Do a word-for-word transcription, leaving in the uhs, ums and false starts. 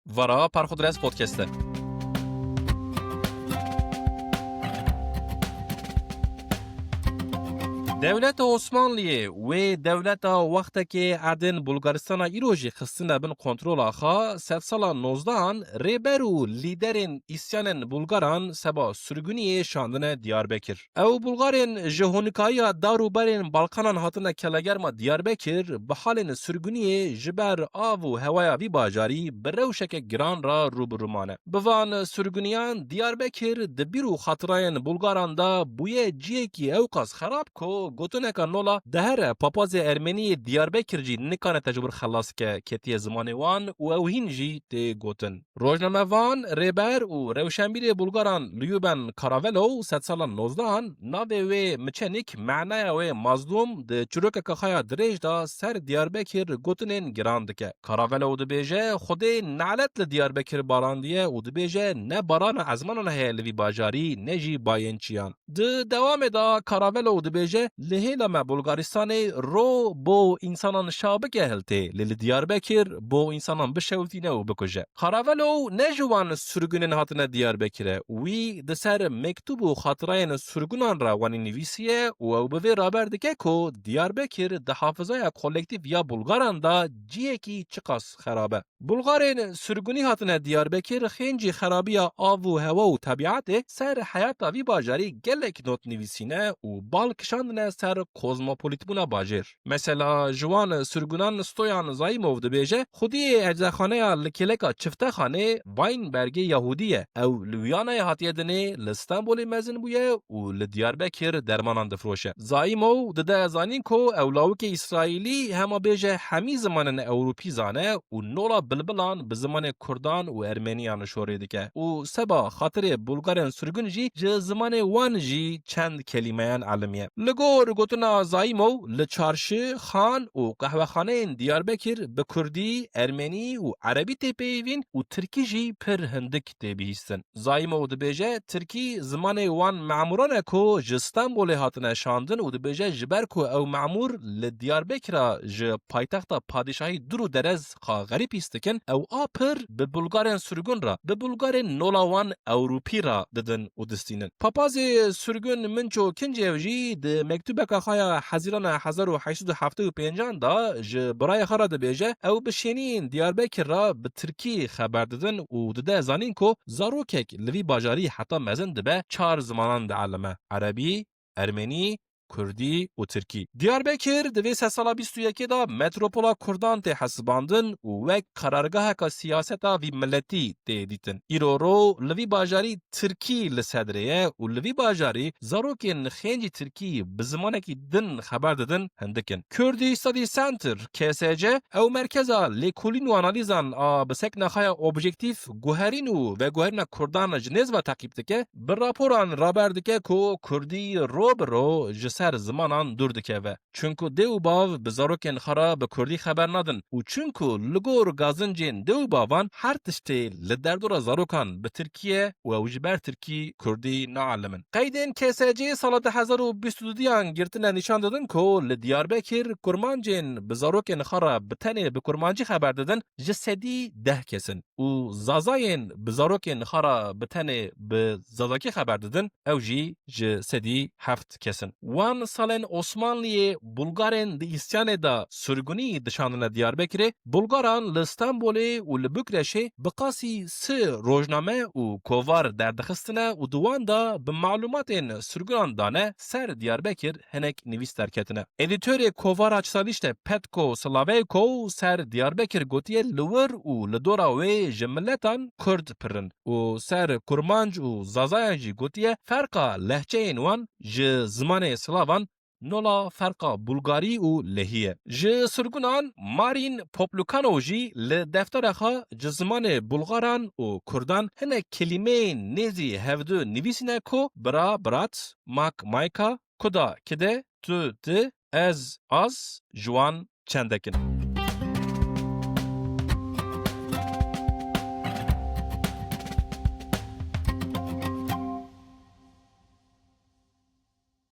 Vara Parxodres Podcast e. Dewleta Osmanliyê wê dewleta wextekê erdên Bulgaristana îro jî xistine bin kontrola xwe, sedsala nozdehan rêber û lîderên îsyanên Bulgaran seba sirguniyê şandine Diyarbekir. Ew Bulgarên ji honikayiya dar û berên Balkanan hatine kelegerma Diyarbekir, bi halên sirguniyê ji ber av û hewaya vî bajarî bi rewşeke giran re rû bi rû mane. Bi van sirguniyan Diyarbekir di bîr û xatirayên Bulgaran de bûye ciyekî ewqas xerab ku gotineka nola dihere papazê Ermeniyê Diyarbekir jî nikane te ji wir xelas ke ketiye zimanê wan û ew hîn jî tê gotin. Rojnamevan, rêber û rewşenbîrê Bulgaran Liyuben Karavelov sedsala nozdehan navê wê Miçenik, manaya wê mazlûm, di çîrokeke xwe ya dirêj de ser Diyarbekir gotinên giran dike. Karavelov dibêje, Xwedê nelet li Diyarbekir barandiye û dibêje, ne barana ezmanan heye li vî bajarî, ne jî bayên çiyan. Di dewamê de Karavelov dibêje, Li hêla me Bulgaristanê ro bo însanan şa bike hiltê, lê li Diyarbekir bo însanan bişewitîne û bikuje. Karavelov ne ji wan sirgunên hatine Diyarbekir e. Wî di ser mektûb û xatirayên sirgunan re wanî nivîsiye û ew bi vê raber dike ku Diyarbekir di hafizaya kolektîf ya Bulgaran de ciyekî çiqas xerab e. Bulgarên sirgunî hatine Diyarbekir, xêncî xerabiya av û hewa û tebîetê ser heyata vî bajarî gelek not nivîsîne û bal kişandine ser kozmopolîtbûna bajêr. Mesela, ji wan sirgunan Stoyan Zaîmov dibêje, Xwediyê erzexaneya li kêleka Çiftexanê Weinbergê Yahûdî ye. Ew li Wiyanayê hatiye dinê, li Stenbolê mezin bûye û li Diyarbekir dermanan difiroşe. Zaîmov dide zanîn ku ew lawikê Îsraîlî hema bêje hemî zimanên Ewropî zane û nola bilbilan bi zimanê Kurdan û Ermeniyan şorê dike û seba xatirê Bulgarên sirgun jî ji zimanê wan jî çend kelîmeyan elimiye. Li gor gotina Zaîmov, li çarşi, xan û qehwexaneyên Diyarbekir bi Kurdî, Ermenî û Erebî tê peyivîn û Tirkî jî pir hindik tê bihîstin. Zaîmov dibêje, Tirkî zimanê wan memûran e ku ji Stenbolê hatine şandin û dibêje, ji ber ku ew memûr li Diyarbekira ji paytexta padîşahî dûr û derez xwe xerîb hîs dikin, ew a pir bi Bulgarên sirgun re, bi Bulgarên nola wan Ewropî re didin û distînin. Papazê sirgun Minço Kincêv jî di mektûbeka xwe ya Hezîrana hezar û heşt sed û heftê û pêncan de ji birayê xwe re dibêje, ew bi şêniyên Diyarbekir re bi Tirkî xeber didin û dide zanîn ku zarokek li vî bajarî heta mezin dibe çar zimanan dielime, Erebî, Ermenî, Kurdî û Tirkî. Diyarbekir di vê sedsala bîst û yekê de metropola Kurdan tê hesibandin û wek karargeheka siyaseta vî miletî tê dîtin. Îro ro li vî bajarî Tirkî li sedrê ye û li vî bajarî zarokên xêncî Tirkî bi zimanekî din xeber didin hindik in. Kurdî Study Center, K S C, ew merkeza lêkolîn û analîzan a bi sekna xwe ya objektîf, guherîn û veguherîna Kurdan ji nêz ve teqîb dike, bi raporan raber dike ku Kurdî ro bi ro ji ser zimanan dûr dikeve. Çunku dê û bav bi zarokên xwe re bi Kurdî xeber nadin û çunku li gor gazincên dê û bavan her tiştê li derdora zarokan bi Tirkî ye û ew ji ber Tirkî Kurdî naelimin. Qeydên K S C sala du hezar û bîst û duyan girtine nîşan didin ku li Diyarbekir kurmancên bi zarokên xwe re bi tenê bi kurmancî xeber didin ji sedî deh kes in û zazayên bi zarokên xwe re bi tenê bi zazakî xeber didin, ew jî ji sedî heft kes in. Wan salên Osmanliyê Bulgarên di îsyanê de sirgunî dişandine Diyarbekirê, Bulgaran li Stenbolê û li Bukreşê bi qasî sê rojname û kovar derdixistine û di wan de bi malûmatên sirgunan dane ser Diyarbekir hinek nivîs derketine. Edîtorê kovara Çisalîşte Petko Slaveyko ser Diyarbekir gotiye li wir û li dora wê ji miletan Kurd pir in û ser Kurmanc û Zazayan jî gotiye ferqa lehçeyên wan ji zimanê Slavan nola ferqa Bulgarî û Lehî ye. Ji sirgunan Marin Poplukano jî li deftera xwe ji zimanê Bulgaran û Kurdan hinek kelîmeyên nêzî hevdu nivîsîne ku bira, brat, mak, mayka, kuda, kide, tu, ti, ez, az, ji wan çendek in.